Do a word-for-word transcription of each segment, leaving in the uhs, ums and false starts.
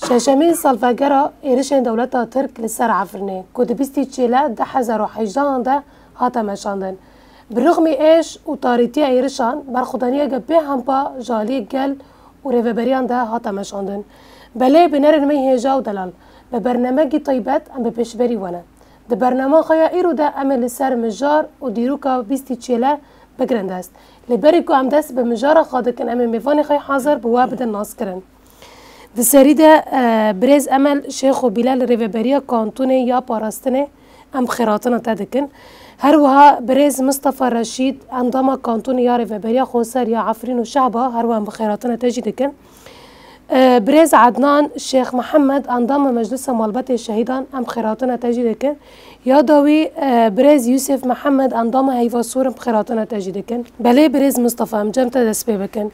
Şeşemîn salvegera êrişên dewleta Tirk li ser Efrînê, ku di bîstî Çêlê du hezar û hejdehan de hate meşandin. Bi rixmî êş û tarîtiya êrişan, berxwedaniyeke bêhempa ji aliyê gel û rêveberiyan de hate meşandin. Belê, bînerên me hêja û delal, bi bernamekî taybet em bi pêşberî we ne. Di bernama xwe ya îro de em ê li ser mijar û dîroka bîstî Çêlê bigirin dest. Lê berî ku em dest bi mijara xwe dikin, em ê mêvanê xwe hazir bi we bidin naskirin. Di serî de, e, birêz Emel Şêxo Bîlal, rêveberiya Kantonê ya Parastinê, em xêratina te dikin. Her wiha birêz Mistefa Reşîd, endama Kantonê ya Rêveberiya Xweser ya Efrîn û Şehba, her wiha em bi xêratina te jî dikin. E, birêz Ednan Şêx Mihemed, endama Meclisa Malbetê Şehîdan, em xêratina te jî dikin. Ya dawî, e, birêz Yûsef Mihemed, endama Heyva Sor, em xêratina te jî dikin. Belê birêz Mistefa, em cem te dest pê bikin.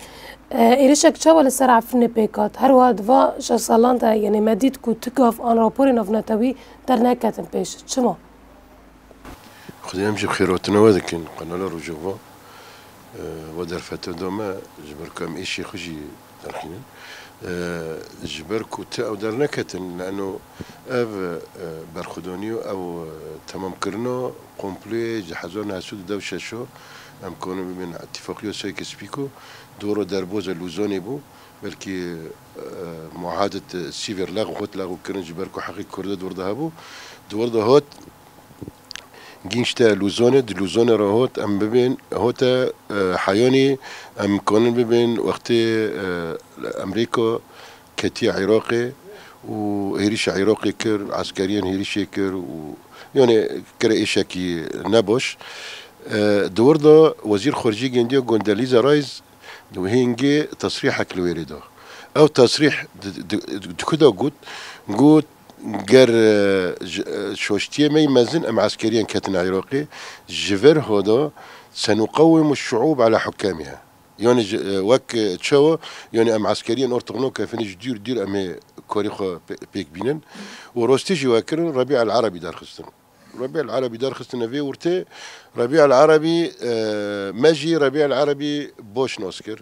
E, êrişek çawa li ser Efrînê pêk hat? Her wiha di va şeş salan de, yanî me dît ku tu gav an raporê navnetewî derneketin pêş. Çima? Xwedê em jî xêrotina we dikin, qenala Rojava. E, we derfete da me, ji ber ku em êşê xwe jî derxînin. E, ji ber ku tu ew derneketin, leno ev, e, berxwedanî û ew, e, temamkirina komployê ji hezar neh sed û deh û şeş em konin bibin îtifaqiya Sykes-Picot, dora derboza Lûzanê bû, belkî, e, muahedet sîvê re lexw, hot lexw kirin ji ber ku heqê Kurda di wir de hebû. Di wir de hat, gihîşte Lûzanê, di Lûzanê re hot, em bibên, hote, e, heyanî, em kanin bibên wextê, e, Amerîka ketiye Iraqê û hêrişa Iraqê kir, eskeriyên hêrişê kir û, yanî, kire êşekî nebaş. E, di wir de Wezîr Xaricî Hindiya Condoleezza Rice di hingê tesrîhek li wêrê da. Ew tesrîh di, di, di, di ku de got, got, ger, e, ji, e, şoştiyê me yî mezin em eskeriyên ketin Iraqê, ji vir hoda senuqewwimu şuub ala hukamiha. Yani ji, e, wek, e, çawa, yani em eskeriyên ortiq nokefin ji dûr dûr em ê karî xwe pê-, pêk bînin. Û rostî jî we kirin, Rebî el Erebî derxistin. Rebî el Erebî derxistine vê ortê. Rebî el Erebî, e, me jî Rebî el Erebî baş nas kir.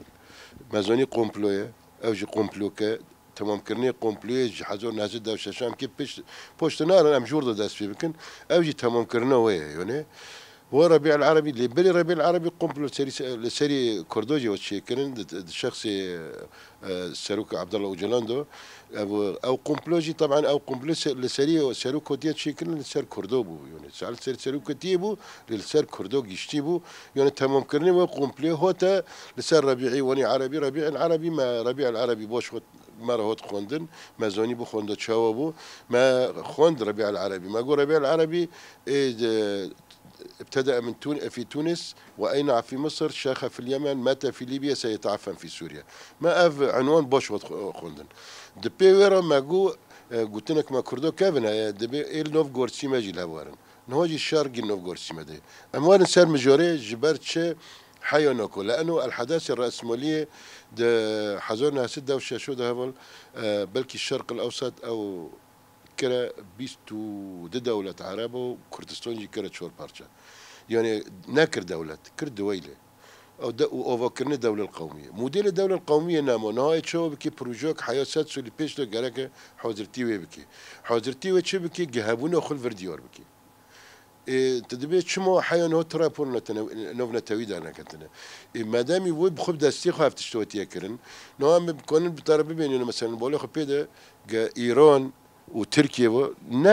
Me zanî komplo ye. Ew jî komploke. Temamkirinê komployê ji hezar neh sed û deh û şeş em kê pişt, poşt narin, em jor de dest pê bikin. Ew jî temamkirina we ye, yani. Wa Rebî el Erebî, lê belê Rebî el Erebî komplo serî, li serî Kurdo jî çêkirin, di, di şexsê, e, Serok Abdullah Ocalan do. Ev, ew komplo jî, teban ew komplo se-, li serî Serok Kotiye çêkirin, li ser Kurdo bû. Yani, ser, ser Serok Kotiye bû, lê li ser Kurdo giştî bû. Yani, temamkirinê we komployê hote li ser Rebîî Wanî Erebî, Rebî el Erebî, me Rebî el Erebî baş xwe me re hat xwendin, me zanî bû xwenda çawa bû, me xwend Rebî el Erebî. Me got Rebî el Erebî, ê, de, ابتدأ من تون-، في تونس، وأينع في مصر، شاخ في اليمن، مات في ليبيا، سيتعفن في سوريا. Me ev enwan baş hat xwe-, xwendin. Di pê wê re me got, e, gotinek me Kurdo kevin heye, dibê ê li nov gorsî me jî li hev werin. Niha jî şer gî nov gorsî me de. Em werin ser mijarê ji ber çi heya nako. Leeno El Hadasê Re'smaliyê di hezar neh sed û deh û şeş de heval, e, belkî Şerq el Ewsat ew kire bîst û du dewlet Ereb û Kurdistan jî kire çar parça. Yani nekir dewlet, kir diweyle. Ew de û avakirinê dewlel qewmiyê. Modêlê dewlel qewmiyê nema. Niha çawa bikî projeyek heya sed solî pêş de gereke hazirtî wê bikî. Hazirtî wê çi bikî? Gihebûna xwe li vir diyar bikî. Ê, tu dibê çima heya niha tu rapor netine, navnetewî derneketine. Ê, medemî wê bi xwe bi destê xwe ev tişt hatiye kirin. Niha em bikarin bi te re bibênîne, mesela, balê xwe pê de ge Îran û Tirkiye ve ne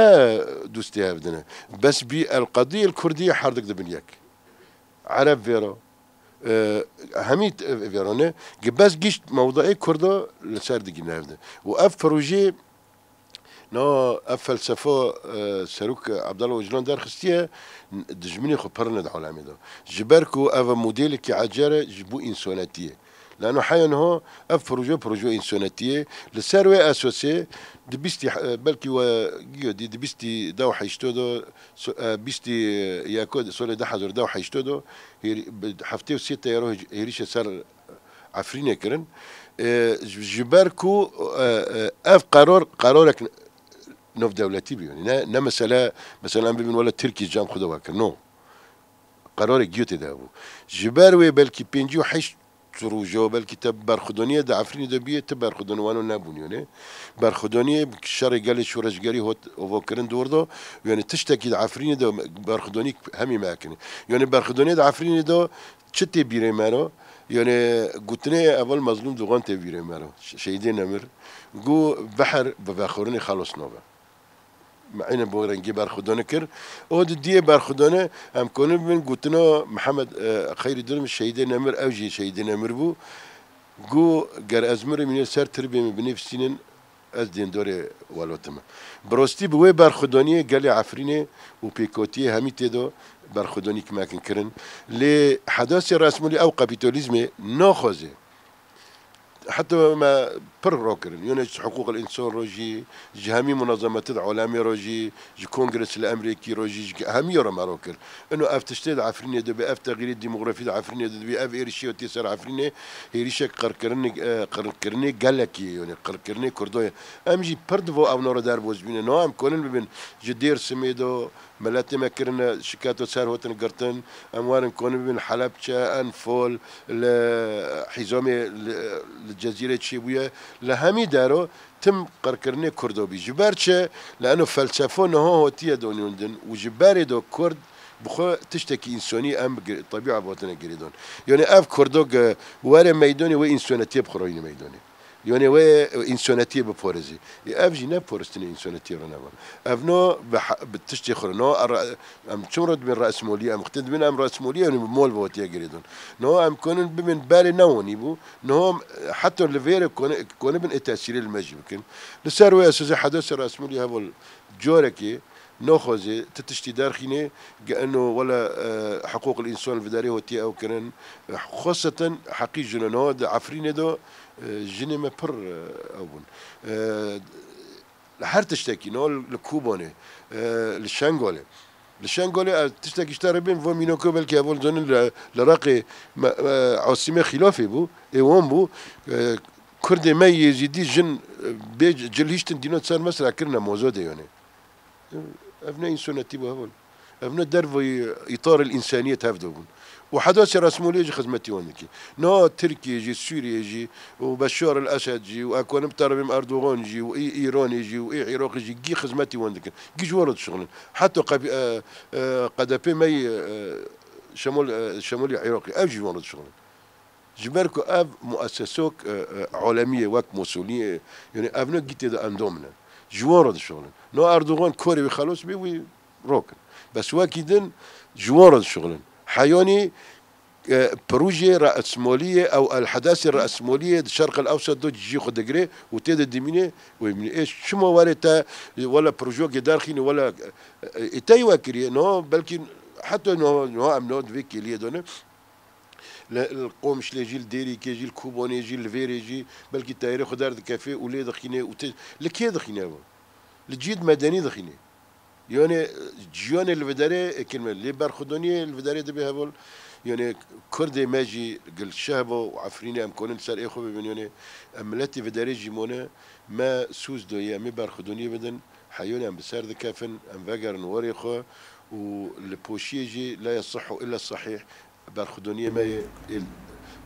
dostê hev dine. Bes bî el qedî el kurdî herdik dibin yek. Ereb vêro, e, hemî, e, vêro ne. Ge bes gişt mewdayê kurda li ser digîne hev de. Û ev projeyê Na ev felsefa, e, Serok Abdullah Ocalan derxistiye, dijminê xwe pir ne di alemê de. Ji ber ku ev modêlekî ecer e ji bo însonetiyê. Lano heya niha ev proje, proje însonetiyê. Li ser wê esosê di bîstî, e, belkî we giyo dî, di bîstî deh û heştê de, so-, e, bîstî yeko solê du hezar deh û heştê de, hêr-, bi heftê û sê teyaro hêrişe ser Efrînê kirin. E, ji, ji ber ku, e, e, ev qeror, qerorek navdewletî bû. Ne, ne mesele, mesela em bibin wele Tirkî cem xwe de wekir. No. Qerorek giyo tê de hebû. Ji ber wê belkî pêncî û heşt tu roja, belkî te berxwedoniyê di Efrînê de bûye, ti berxwedon wano nebûn, yanî. Berxwedoniyê şerê gelê şoreşgerî hot ovokirin dor de, yanî tiştekî di Efrînê de berxwedonî hemî me kinî. Yanî berxwedoniyê di Efrînê de çi tê bîrê me re? Yanî gotinê Eval Mezlûm Dogan tê bîrê me re. Ş-, Şehîdê Nemir. Gu behr bi vexorinê xelos nabe. Me eyne bo rengî berxwedane kir. O di diyê berxwedane em konin bibin gotina Mihemed, e, Xeyrî Durm Şehîdê Nemir, ew jî Şehîdê Nemir bû. Gu ger ez mirim, yine ser tirbê min binivîsînin, ez dêndorê welatê me. Bi rastî bi wê berxwedaniyê gelê Efrînê û pêkhatiyê hemî tê de berxwedanî kimekin kirin. Lê Hedasê Resmolî ew kapîtalîzmê naxwaze. Heta me pir ro kirin. Yanî ji hiqûqil însan re jî, ji hemî munazemetê di alemê re jî, ji kongres li Emrêkî re jî, ji hemî re me ro kir. Ino ev tiştê di Efrînê de bê, ev texîrê demografî di Efrînê de dibê, ev êrişî tê ser Efrînê, hêrişek qirkirinê, e, qirkirinê gelekî ye, yanî qirkirinê Kurdo ye. Em jî pir divo ew nara derbas bîne. Niha em konin bibin ji Dêrsimê de, miletê me kirine şiketo ser hatin girtin, em werin konin bibin Helebçe, Enfal, li Hîzamê, li, li Cezîrê çêbûye, li hemî dero tim qirkirinê Kurdo bî. Ji ber çi? Li eno felsefo niha hatiye donîndin û ji berê de Kurd bi xwe tiştekî însanî em bi gir-, tebîa hatine girêdan. Yanî ev Kurdo ge were meydanê wê însanetiyê bi xwe re yîne meydanê. Yanî wê însanetiyê biparêzî. Ê, ev jî ne parastinê însanetiyê re neba. Ev no bi ha-, bi tiştê xwe re. No, er-, em çim re dibên resmolî, em xtin dibên em resmolî, yanî bi mol bi hatiye girêdan. No, em konin bibên berê newanî bû. No, heta li vêrê kone-, konibin ê tesîrê li me jî bikin. Li ser wê esasê Hedasê Resmolî heval carekê naxwaze ti tiştî derxînê, ge eno wela, e, hiqûqil însan li vê derê hatiye ew kirin, e, xweseten heqî jinan. Niha di Efrînê de, e, jinê me pir, e, ew bûn. E, li her tiştekî, niha li Kobanê, e, li Şengalê. Li Şengalê ez tiştekî ji te re bêm, va mînako belkî heval zanin li, li Reqê me, e, Asîmê Xîlafê bû, ê wan bû. E, Kurdê me Yêzîdî jin, e, bê cil hiştin dîno ser mesela kirine mozodê yanî. Ev ne însanetî bû heval. Ev ne dervayî îtaril însaniyet hevdo bûn. Û Hedasê Resmoliyê jî xizmetî wan dikî. Na Tirkiye jî, Sûriye jî, û Beşar el Esed jî, û ekonim teribim Erdogan jî, û ê Îranê jî, û ê Iraqê jî gî xizmetî wan dikin. Gî ji wan re dişixulin. Heta qep-, e, e, K D P me yê, e, şemol, e, şemolî Iraqê. Ew jî ji wan re dişixulin. Ji ber ku ev muessesok, e, e, alemî ye, wek Mosulî ye, yanî ev ne gîtê de endom ne. Ji wan re dişixulin. No Erdogan korê wî xelos bê, wî rokin. Bes wekî din ji wan re dişixulin. Heyanî, e, projê re'esmolî ye, ew elhedasê re'esmolî ye, di Şerq el Ewsat do cî xwe digire û tê de dimîne, wê bimîne. Ê çima were te, wela projokê derxîne, wela, e, e, ê te yî wekiriye. No, belkî heta no, no em no di vê kêliyê de ne. Li, li Qomşlê jî, li Dêrîkê jî, li Kobanê jî, li Vêrê jî, belkî teyarê xwe derdikefê û lê dixîne û tê, li kê dixîne ev? Li cihêd medenî dixîne. Yanê, ciyanê li viderê, ê, kirme, lê berxwedoniyê li viderê dibe heval. Yanê, Kurdê me jî, gil Şehbo û Efrînê em konin ser ê xwe bibin, yanê, em miletê viderê jî mone, me sûz doyê, em ê berxwedoniyê bidin, heyanê em bi ser dikefin, em vegerin warê xwe û li poşiyê jî la yasihhu illa sahih. Berxwedoniyê me yê êl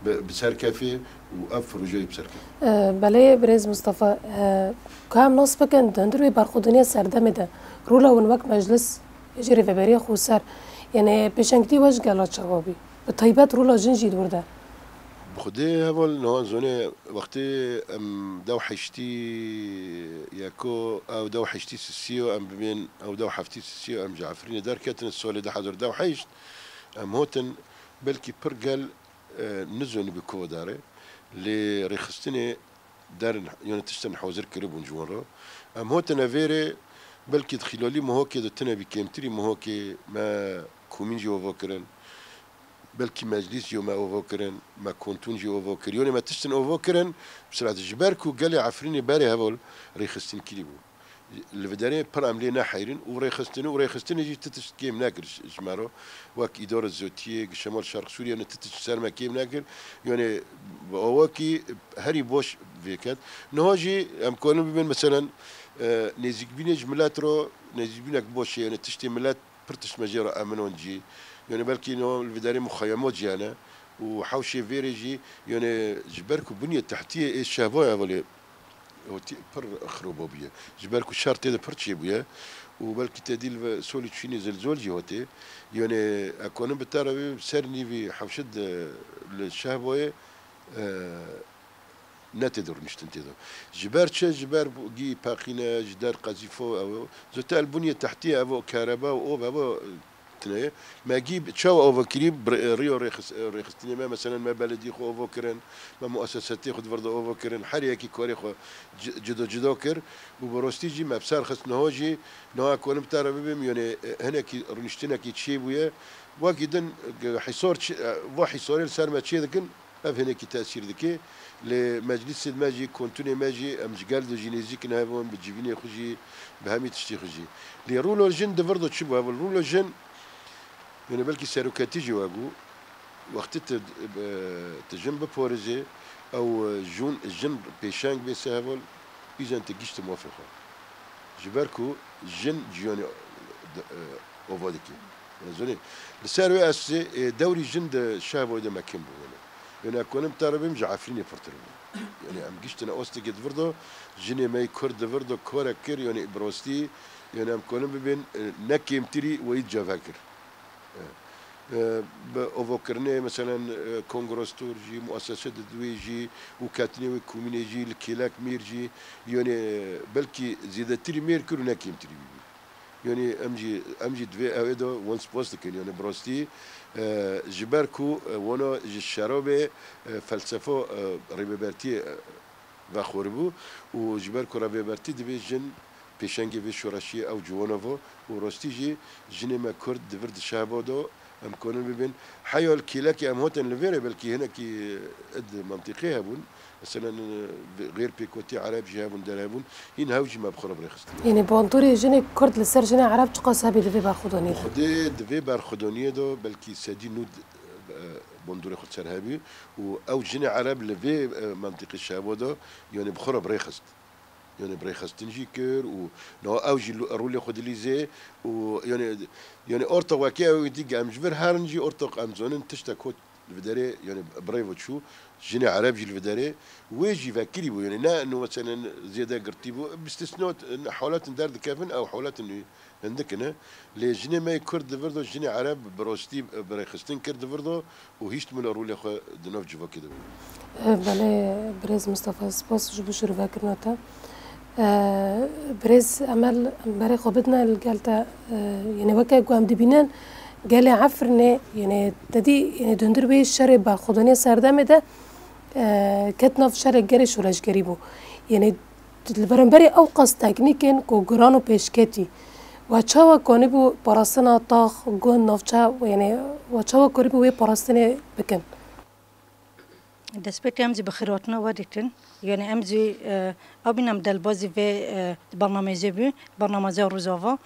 bi, bi ser kefê û ev projeyê bi ser kefê. E, belê birêz Mustafa, e, ka em nas bikin, di hundir wê berxwedoniyê serdemê de rola hûn wek meclis, jî rêveberiya xweser, yanî pêşengtî we ji gela çawa bî? Bi taybet rola jin jî di wir de. Bi xwedê heval niha zonê wextê em dew heştî yeko, ew dew heştî sisiyo, em bibên ew dew heftî sisiyo, em ji Efrînê derketin, solê du hezar dew heşt, em hotin, belkî pir gel, e, nizonî bi ku darê, lê rêxistinê derin, yanî tiştin hazir kiribûn ji wan re. Em hotine vêrê, belkî di xîlalî Mihokê de tune bî kêmtirî Mihokê me komîn jî ova kirin, belkî meclîs jî me ova kirin, me kontûn jî ova kir. Yanî me tiştin ova kirin, mesela ji ber ku gelê Efrînê berê heval rêxistin kirî bû. Li viderê pir em lê neheyrin û rêxistinê û rêxistinê jî ti tişt kêm nekir ji, ji me re. Wek îdara zotiyê, gi şemal şerq Sûriye ne ti tişt ser me kêm nekir. Yanî bi awakî herî boş vêket. Niha jî em karin bibên meselen, e, nêzîkbînê ji milet re, nêzîkbînek boş e, yanî tiştê milet pir tişt me jê re eminon cî. Yanî belkî niha li viderê muxeyemat jî hene. û hewşê vêrê jî, yanê ji ber ku bunyê tehtiyê ê şehvoya evelê hotî pir xirobabûye. Ji ber ku şer tê de pir çêbûye û belkî te dî li ve solî çûnî zilzol jî hotê. Yanê ekonim bi te re bê ser nîvî hewşe de li şehvoyê, e, ne tê de rûniştin tê de. Ji ber çi? Ji ber bu-, gî peqîne, ji der qezîfo ew. Zotel bunyê tehtiyê ev o, kereba û ov ev o, tine ye. Me gî çawa ova kirî? Bi-, riyo rêxis-, rêxistinê me, meselen me beledî xwe ovo kirin, me muesesetê xwe di vir de ovo kirin, her yekî karê xwe ci-, cido cido kir û bi rostî jî me bi ser xist niho jî, niha konim te re bibim, yanê, e, hinekî rûniştinekî çêbûye. Wekî din, e, hîsor çi-, e, va hîsorê li ser me çê dikin, ev hinekî tesîr dike. Lê meclîsê me jî, kontunê me jî, em ji gel de jî nêzîk in hevon, bi civînê xwe jî, bi hemî tiştê xwe jî. Lê rûlo jin di vir de çi bû? Ev rûlo jin, yanê belkî seroketî jî we bû. Wextî tu, e, tu jin biporizê, ew, e, jûn, jin pêşeng bê sehevol, îzen tu gişt mafê xwe. Ji ber ku jin ciyanê, e, ova dike. Zanî, li ser wê esê, e, dewrî jin di şehvoyê de me kêm bû, yanî. Yanî, ekonim te re bim ji Efrînê pirtir bû. Yanî, em giştine ostekê di vir de, jinê me yê Kurd di vir de korek kir, yanî, bi rostî, yanî, em kolim bibên, e, ne kêmtirî weyî cevher kir. E, e, bi ovokirinê, meselen, e, Kongrestor jî, muesese di divê jî û ketinê wê komînê jî, li kêlek mêr jî, yanî, e, belkî zêdetirî mêr kir û ne kêmtirî bibî. Yanî em jî, em jî divê ew ê de wan spas dikin. Yanî bi rastî, e, ji ber ku, e, wana ji şerabê, e, felsefo, e, rêvebertiyê, e, vexwaribû û ji ber ku rêvebertî divê jin pêşengê vê şoreşiyê ew ciwana vo û rastî jî jinê me Kurd di vir di şehba de em konin bibin. Heya li kêlekê em hatin li vêrê belkî hinekî id mentiqê hebûn. Meselen, e, xêr pêkotî Ereb jî hebûn, der hebûn. Hîn hew jî me bi xwe re bi rê xistin. Yanî bandorê jinê Kurd li ser jinê Ereb çiqas hebî di vê berxwedaniyê de? Xwedê di vê berxwedaniyê de belkî sedî nod, e, bandorê xwe ser hebî û ew jinê Ereb li vê, e, mentiqê şehbo de, yanî bi xwe re bi rê xist. Yanî bi rê xistin jî kir û niha ew jî lo-, rolê xwe dilîzê û yanî, yanî orta wekê ew dî em ji vir herin jî orta em zonin tiştek hot li vê derê, yanî bi rê ve çû, jinê Ereb jî li vê derê, wê jî vekirî bû, yanî ne, no, meselen zêde girtî bû, bi îstisno, halatin derdikevin, ew halatin hindik ne. Lê jinê me yê Kurd di vir de, jinê Ereb bi rastî bi rêxistin kir di vir de û hişt min rolê xwe di nav civakê de bû. Belê, birêz Mistefa, spas ji bo şirîvekirina te. Birêz Emel, em berê xwe bidine li gel te. Yanî weke ku em dibînin, gelê Efrînê, yanî te dî, yanî di hundir wê şerê berxwedaniyê serdemê de, ket nav şerê gelê şoreşgerî bû. Yanî li beramberî ew qas teknîkên ku giran û pêşketî, we çawa kanîbû parastina tax, gund, navçe, yanî we çawa kanîbû wê parastinê bikin? Destpêkê em jî bi xêrhatina we dikin. Yanî em jî, e, ew bîn em delbazî vê, e, bernamêjê bû, bernameja Rojava.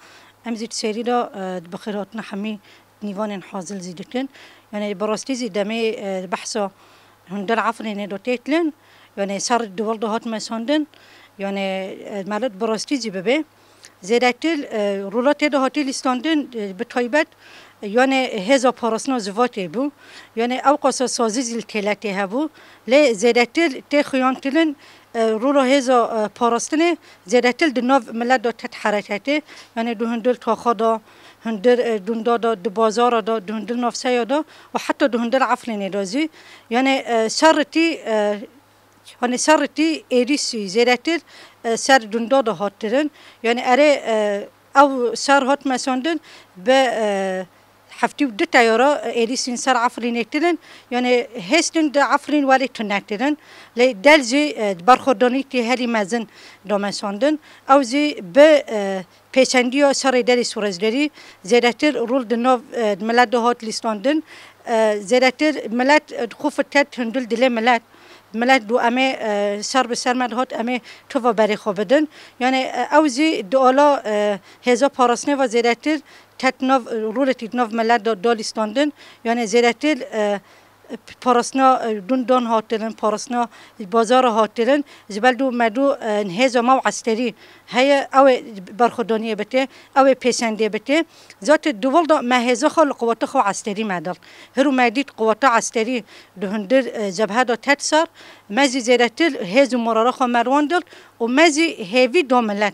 Em jî di serî de, e, bi xêrhatina hemî nîvanên hazir jî dikin. Yanî bi rastî jî demê, e, behsa hundir Efrînê de têtilin. Yanî şer di wir de hat mesandin. Yanî, e, melet bi rastî jî bibe. Zêdetir, e, rola tê de hatî lîstandin, e, bi taybet, e, yanî hêza parastina zivatê bû. Yanî ew qasa sazî jî li kêlekê hebû. Lê zêdetir tê xuyantirin, e, rola hêza, e, parastinê zêdetir di nav milet de tet hereketê. Yanî di hundir taxa de, hundir, e, dunda de, di bazara de, di hundir navçeya de û heta di hundir Efrînê de jî. Yanî, e, şerîtî, e, Yanî şerîtî êrîşî zêdetir, e, ser dunda de hat kirin. Yanî erê, e, ew şer hat mesandin bi, e, heftî û du teyara, e, êrîşîn ser Efrînê kirin. Yanî hêstin di Efrîn welê tune kirin. Lê gel jî, e, berxwedanîtî herî mezin da mesandin. Ew jî bi, e, pêçendiya şerê derê şoreşgerî zêdetir rol di nav, e, milet de hat lîstandin. E, zêdetir milet, e, xwe firtet hundir dilê milet. Milet got, em ê, e, şer bi ser me dihat, em ê tu ve berê xwe bidin. Yanî, e, ew jî di ala, e, hêza parastinê ve zêdetir ket nav, e, rolekî di nav milet de da lîstandin. Yanî zêdetir, e, Parastina, e, dundan hatirin, parastina bazara hatirin, ji ber dû me dû, e, hêza me û eskerî heye, ew ê berxwedaniyê bite, ew ê pêşendê bite. Zaten di wil de me hêza xwe li quweta xwe eskerî me dirt. Hiru me dît quweta eskerî di hundir, e, cebhe de tet ser, me zî zêdetir hêz û morala xwe me riwan dirt û me zî hêvî da milet.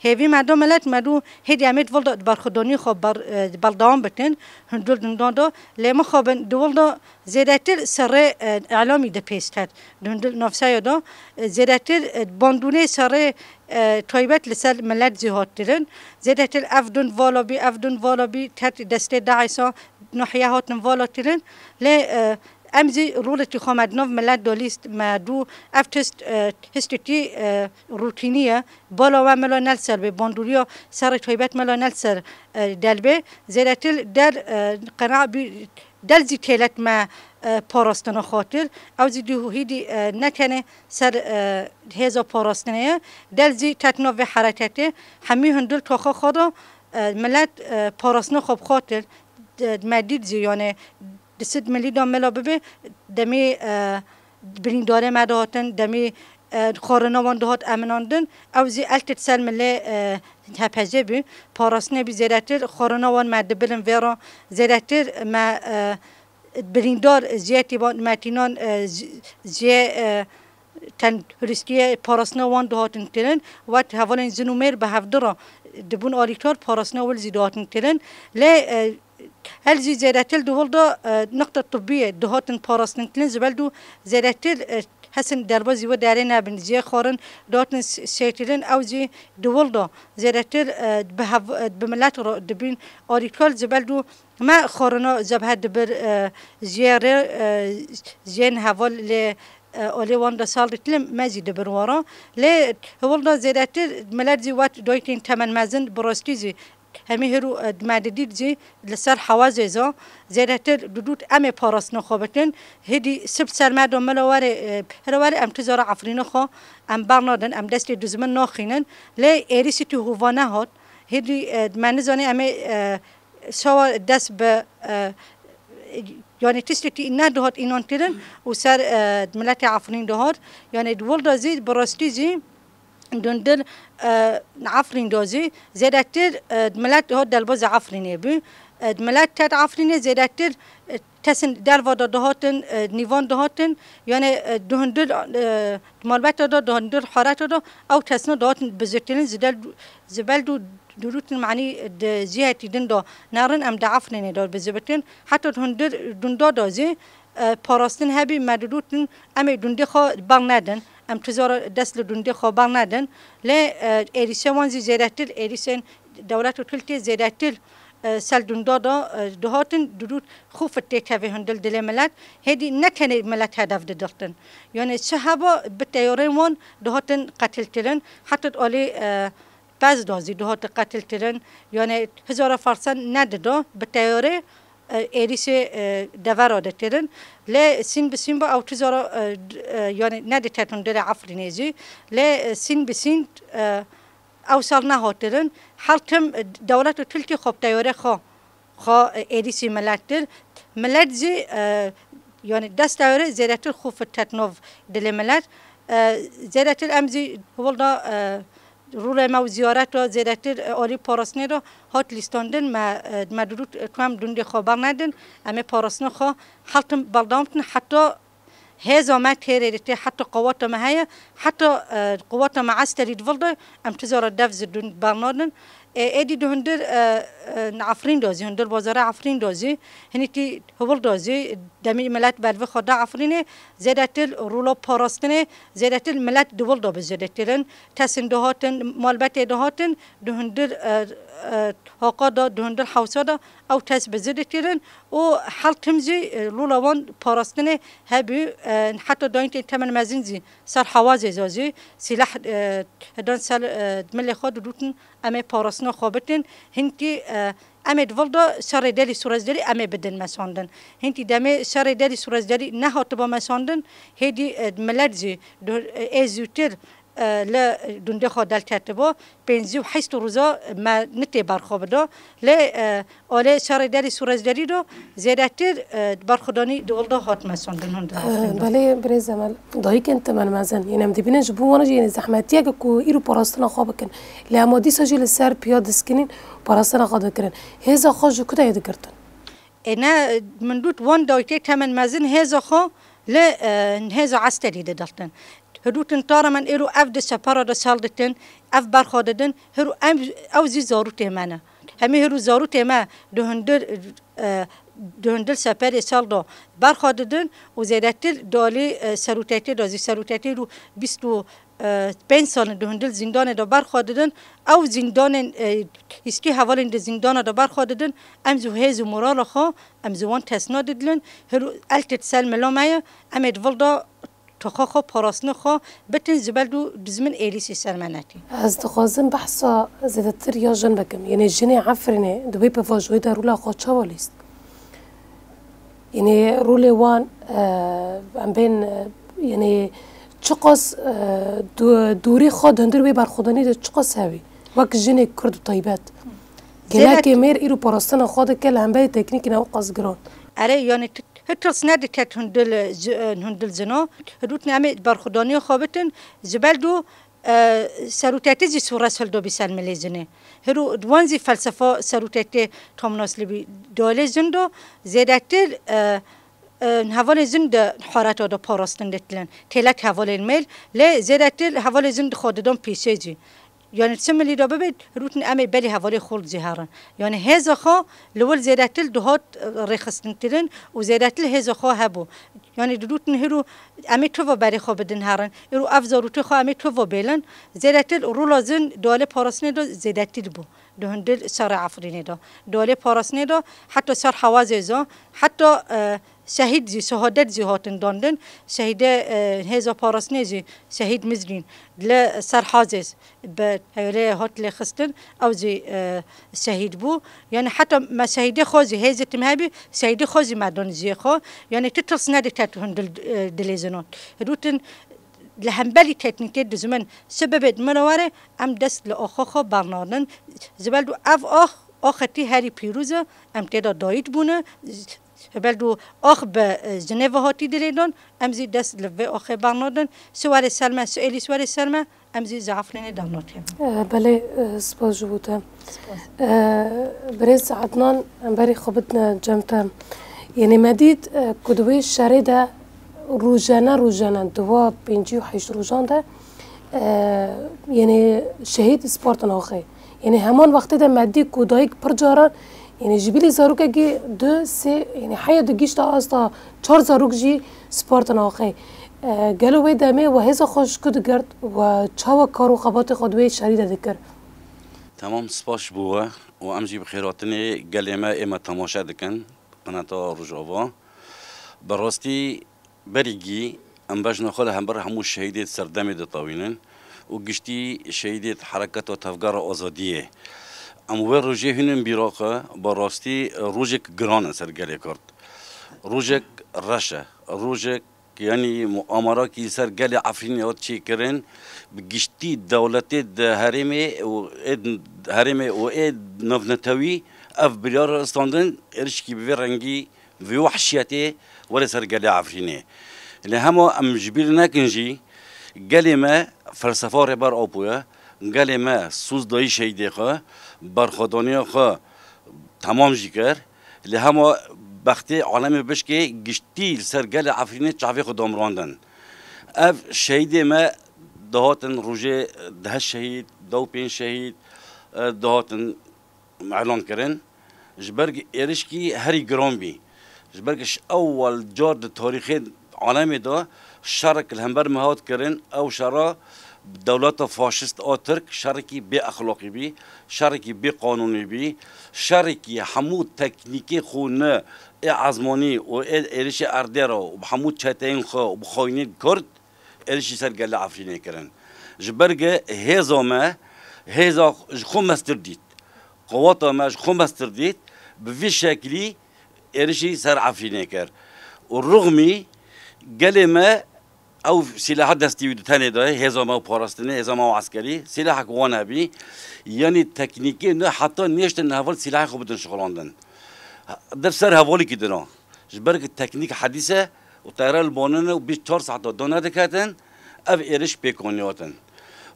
Hêvî me da milet, me dû hêdî em ê di wil de di berxwedanî xwe ber, e, berdewam bikin, hundir dundan de. Lê mixabin di wil de zêdetir serê, e, îlamî de pêşter. Di hundir navseya de, e, zêdetir, e, bandûnê serê, e, taybet li ser milet zî hat kirin. Zêdetir ev dun vala bî, ev dun vala bî, tet destê DAIŞ'a, nahiye hatin vala kirin. Lê, e, em zî rolekî xwe me di nav milet de lîst, me dû ev tişt, e, hiştî, e, rûtînî ye. Bala we mela ne li ser bê, bandoriya serê taybet mela ne li ser, e, del bê. Zêdetir der, e, qena bî, del zî têlet me, e, parastina xatir. Ew zî dû hîdî, e, ne tenê ser, e, hêza parastinê ye. Del zî tet nav vê hereketê. Hemî hundir toxa xwe de, e, milet, e, parastina xwe bi xatir, e, me dît zî, yani, di sid milî de mela bibe, demê, e, birîndarê me dihatin, demê, e, xwarina wan dihat eminandin, ew zî eltê ser milê, e, H P C bû. Parastinê bî zêdetir, xwarina wan me dibirin vê re, zêdetir me, e, birîndar, ziyetî ba-, metînan, e, ji-, jê, e, tenduristiyê parastina wan dihatin kirin, wek hevalên jin û mêr bi hevdi re dibûn alîkar, parastina wil zî dihatin kirin. Lê, e, hel zî zêdetir di wil de, e, niqta tibbiyê dihatin parastin kirin, ji ber dû zêdetir, e, hesin derbazî wê derê nebin, jê xwarin dihatin s-, şêkirin, ew zî di wil de zêdetir, e, bi hev-, e, bi milet re dibîn alîkar, ji ber dû me xwarina cebhe dibir, e, jê rê, e, jên heval lê, e, alê wan de sal dikilim, me zî dibir wara. Lê hewil de zêdetir milet zî wet dayikên temenmezin bi rastî zî hemî hiru, e, me didît zî li ser hewazê za zêdetir didût em ê parastina xwe bikin. Hêdî sib ser me de mela were, e, here were em tizara Efrîna xwe em bernadin, em destê dizmin naxînin. Lê êrîsî tî hova nehat. Hêdî, e, me nizanî em ê, e, Şewa dest bi, e, yani tiştekî ne dihat înan kirin û ser, e, miletê Efrîn dihat. Yani di wil de zî bi rastî zî dundir, e, Efrîn de zî zêdetir, e, milet dihat delbazê Efrînê bû. E, milet tet Efrînê zêdetir, e, kesin derva de dihatin, e, nîvan dihatin. Yani, e, di hundir, e, malbeta de, di hundir hareta de ew kesna dihatin bizikirin, zidel, zibel du Dirûtin manî di cihekî din de nerin em di Efrînê de bizibitin. Heta hundir dunda de zî, e, parastin hebî me didûtin em ê dundê xwe bernedin. Em tizara dest li dundê xwe bernedin. Lê, e, êrîşe wan zî zêdetir, êrîşên dewlet û Tirkiyê zêdetir, e, sel dunda de, e, dihatin didût xûf têkevê hundir dilê milet. Hêdî ne tenê milet hedef didirtin. Yani çi heba bi teyarên wan dihatin qetilkirin. Heta alî, e, Pez de zî dihat qetilkirin, yani hizara fersen nedida bi teyarê, e, êrîşê, e, devera dikirin. Lê sîn bi sîn ba ew tizara, e, d-, e, yani nediket hundirê Efrînê zî. Lê, e, sîn bi sîn, e, ew sal nehatirin. Her tim, e, dewlet û Tirkî xwe bi teyarê xwe xwe, e, êrîşî milet kir. Milet zî, e, yani dest ewre zêdetir xûf tet nav dilê milet. E, zêdetir em zî hewil da, e, rûlê me û ziyaret da zêdetir, e, alî parastinê da hat lîstandin me, e, me dirût, e, ku em dundê xwe bernedin, em ê parastina xwe her tim berdewam bikin heta Hêza me têrê dê tê heta qewata me heye, heta, e, qewata me eskerî di vir de, em tizara dev zî dûn bernadin. E, êdî di hundir, e, e, Efrîn de zî, hundir bazara Efrîn de zî, hinîkî hiwil de zî, demî milet ber vê xwe da Efrînê, zêdetir rûla parastinê, zêdetir milet di wil de bi zêdetir in. Kesên dihatin, malbetê dihatin, di hundir, e, e, Hoqa de, di hundir Hewsa de, ew kes bi zêdetir in. û her tim jî, e, lûla wan parastinê hebû, e, heta dayînkên temen mezin jî ser hewazê za jî sîleh, e, dan ser, e, milê xwe didûtin em ê parastina xwe bikin. Hinkî, e, em ê di vir de şerê delî sûrezdelî em ê bidin mesandin. Hinkî demê şerê delî sûrezdelî nehatiba mesandin, hêdî, e, milet jî du-, e, ê zûtir E, li dundê xwe delketibû, pêncî û heşt roja me nitê berxwe bida. Lê, e, alê şerê derî Sûrezderî de zêdetir, e, berxwedanî di wil de hat mesandin hûn di E, Belê birêz Emel, dayikên temenmezin, yên em dibînin ji bo wan jî, yên zehmetiyeke ku îro parastina xwe bikin. Lê hema dîsa jî li ser piya diskinîn, parastina xwe dikirin. Hêza xwe ji ku de yê digirtin? Ê ne, min dût wan dayikê temenmezin hêza xwe li, e, hêza eskerî de diltin. Hidûtin tara min êro ev di separa de sal ditin, ev berxwe didin, hiro em, ew zî zarûtê me ne. Hemî hiro zarûtê me di hundir, e, di hundir seperê sal de berxwe didin û zêdetir di alî, e, serûtetê de zî, serûtetê ro bîst û, e, pênc sal in di hundir zîndanê de berxwe didin. Ew zîndanên, e, hîskî hevalên di zîndana de berxwe didin. Em zî hêz û morala xwe, em zî wan tesna didilin. Hiro eltê di ser mila me ye, em ê di vil de toxa xwe, parastina xwe bitin, ji ber dû dijmin êrîşî ser me nekî. Ez dixwazim behsa zêdetir ya jin bikim. Yanî jinê Efrînê di wê pêvajoyê de rola xwe çawa lîst? Yanî rolê wan, e, em bên, e, yanî çiqas, e, dû-, dûrî xwe di hundir wê berxwedanî de çiqas hewî? Wek jinê Kurd bi taybet. Gelekê mêr îro parastina xwe dike li hemberî teknîkên ew qas giran. Erê, yanî tu Hi tirs nedike di hundil ji, hundil jino. Hi dûtin em ê berxwedaniya xwe bitin. Ji ber dû, e, serûtetê jî sûres hildobî ser milê jinê. Hiro di wan zî felsefa serûtetê tam nas libî. Di alê jin do zêdetir, e, e, hevalên jin di hareta de parastin ditilin. Têlek hevalên mêl, lê zêdetir hevalên jin di xwe didon pêşê jî. Yanî çi milî de bibêt, rûtin em ê berî hevalê xwe li cî herin. Yanî hêza xwe li wir zêdetir dihat, e, rêxistinkirin û zêdetir hêza xwe hebû. Yanî dirûtin hiro em ê tu ve berê xwe bidin herin. Îro ev zarûtê xwe em ê tu ve bêlin. Zêdetir rola jin di alê parastinê de zêdetir bû. Di hundir şerê Efrînê de. Di alê parastinê de heta şer Hewazê jî, heta, e, şehîd jî, şehadet jî hatin dandin. Şehîdê, e, hêza parastinê jî şehîd Mizgîn li ser Hazêz bi hewlê hat lêxistin, ew jî, e, şehîd bû. Yanî heta me şehîdê xwe jî, hêzê tim hebî, şehîdê xwe jî me dan jiyê xwe. Yanî tu tirs nedike tu hin dil, e, dilê jinan. Rûtin li hemberî teknîkê dijmin çi bibêt min re were, em dest li axa xwe bernadin. Ji ber dû ev ax, axetî herî pîroz e, em tê de dayît bûne. Ji ber dû ax bi, e, jinê ve hatî dilê dan, em zî dest li vê axê bernadin. Çi were ser me, çi êlî were ser me, em zî ji Efrînê dernakevin. E, belê, e, spas ji bo te. Spas. E, birêz Ednan, em berî xwe bidine cem te. Yanî me dît, e, ku di wê şerê de rojane rojane, di wa pêncî û heşt rojan de, e, yanî şehîd spartin axê. Yanî heman wextê de me dî ku dayik pir caran, yanî ji bilî zarokekî du, sê, yanî heya digihîşte asta çar zarok jî spartin axê. E, gelo wê demê we hêza xwe ji ku digirt, we çawa kar û xebatê xwe di wê şerî de dikir? Temam spas ji bo we û em jî bi xêrhatinê gelê me ê me temaşe dikin, qineta Rojava. Bi rastî Berî gî em bejna xwe li hember hemû şehîdê di serdemê de tawînin û giştî şehîdê di Hereketa Tevgera Azadiyê. Em wê rojê hînin bîra xwe, bi rastî rojek giran e ser gelê Kurd. Rojek reş e, rojek, yanî muamarakî li ser gelê Efrînê hat çêkirin, bi giştî dewletê di herêmê û ê herêmê û ê navnetewî ev biryar standin, êrişkî bi vê rengî vê wehşiyetê were ser gelê Efrînê. Lê hema em ji bîr nekin jî, gelê me felsefa Rêber Apo ye, gelê me soz dayî şehîdê xwe, berxwedaniya xwe temam jî kir. Lê hema bextê alemê bişkê giştî li ser gelê Efrînê çavê xwe damirandin. Ev şehîdê me dihatin rojê deh şehîd, deh û pênc şehîd, e, dihatin elan kirin. Ji ber ku êrişkî herî giran bî. Ji ber ku ji ewwel car di tarîxê alemê de şerek li hember me hat kirin, ew şera dewleta faşîst a Tirk şerekî bê exlaqî bî, şerekî bê qanûnî bî, şerekî hemû teknîkê xwe ne ê ezmanî û ê êrişê erdê re û bi hemû çeteyên xwe û bi xayînên Kurd êrişî ser gelê Efrînê kirin. Ji ber ku hêza me, hêza ji xwe mestir dît. Qeweta me ji xwe mestir dît, bi vî şeklî êrişî ser Efrînê kir. Û rixmî gelê me Ew sîlaha destî wî di tenê de, hêza me û parastinê, hêza me û eskerî, sîlahek wan hebî, yanî teknîkê ne heta nêştin heval sîlahê xwe bidin şixulandin. Di ser hevalîkî dina. Ji ber ku teknîk hedîs e û teyare li banin e û bîst çar saeta da nediketin, ev êriş pêk anî hatin.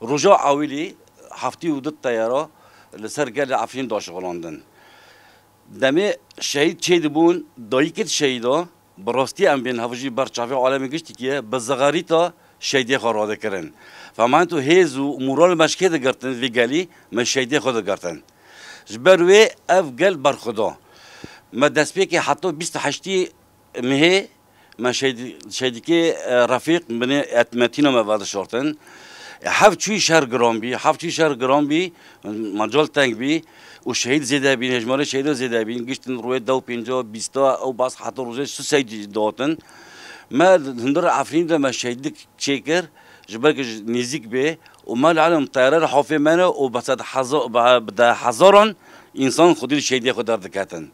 Roja ewilî heftî û du teyara li ser gelê Efrîn da şixulandin. Demê şehîd çêdibûn, dayikê şehîda, bi rastî em bên hev jî ber çavê alemê giştikî ye, bi zixarîta şehîdê xwe radikirin. Feman tu hêz û moral me ji kê digirtin vî gelî, me şehîdê xwe digirtin. Ji ber wê ev gel berxwe da. Me destpêkê heta bîst û heştî mehê me şehîd-, şehîdikê, e, Refîq binê etmetîna me vedişartin. E, hev çûyî şer giran bî, hev çûyî şer giran bî, mecal teng bî û şehîd zêde bîn, hejmarê şehîda zêde bîn, giştin rûyê dew pênca, bîsta, ew bas heta rojê su şehîd dihatin. Me hundir Efrîn de me şehîdlik çêkir, ji ber ku ji nêzîk bê û me li elem teyare li hafê me ne û bi sed heza-, bi, bi de hezaran însan xwedî li şehîdê xwe derdiketin.